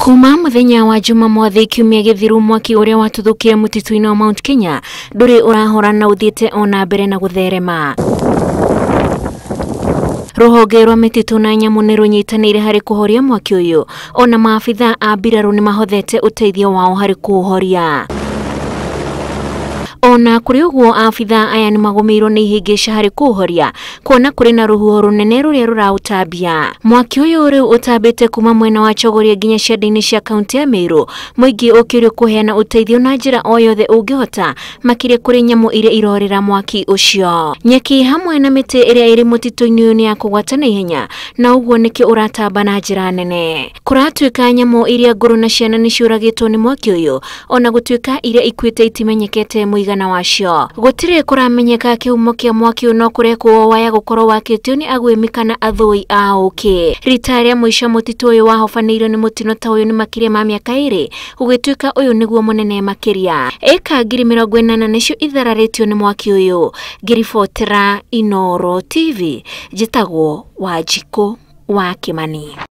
Kuma muthenya wa Jumamothi kiumia githiru mwaki uria watuthukire mutitu-ini wa Mount Kenya nduri urahora na uthiite ona mbere na gutherema. Ruhonge rwa mĩtitũ na nyamũ nĩ rũnyitanĩire harĩ kũhoria mwaki ũyũ, ona maabithaa a mbirarũ nĩ mahothete ũteithio wao harĩ kũũhoria. Ona kũrĩ ũguo abithaa aya nĩ magũmĩirwo nĩ ihĩngĩca harĩ kũũhoria kuona kũrĩ na rũhuho rũnene rũrĩa rũraũtambia. Mwaki ũyũ rĩu ũtambĩte kuma mwena wa Chogoria nginya cianda-inĩ cia kaunti ya Meru, mũingĩ ũkĩũrio kũheana ũteithio na njĩra o yothe ũngĩhota, makĩria kũrĩ nyamũ iria irorĩra mwaki ũcio. Nyeki hamwe na mĩtĩ ĩrĩa ĩrĩ mũtitũ-inĩ ũyũ nĩ ya kũgwata na ihenya, na ũguo nĩkĩo ũratamba na njĩra nene. Kũratuĩka nyamũ iria ngũrũ na ciana nĩ ciũragĩtwo nĩ mwaki ũyũ, ona gũtuĩka iria ikuĩte itimenyekete mũigana wacio. Gũtirĩ kũramenyeka kĩhumo kĩa mwaki ũyũ, no kũrekwo waya gũkorwo wakĩtio nĩ agwĩmi kana athũi a ũkĩ. Rita rĩa mũico mũtitũ ũyũ wahobanĩirio nĩ mũtino ta ũyũ nĩ makĩria ma mĩaka 2, gũgĩtuĩka ũyũ nĩguo mũnene makĩria. Ĩka 80,000 nĩcio ithararĩtio nĩ mwaki ũyũ. Ngĩribotera Inooro TV, njĩtagwo Wanjikũ wa Kĩmani.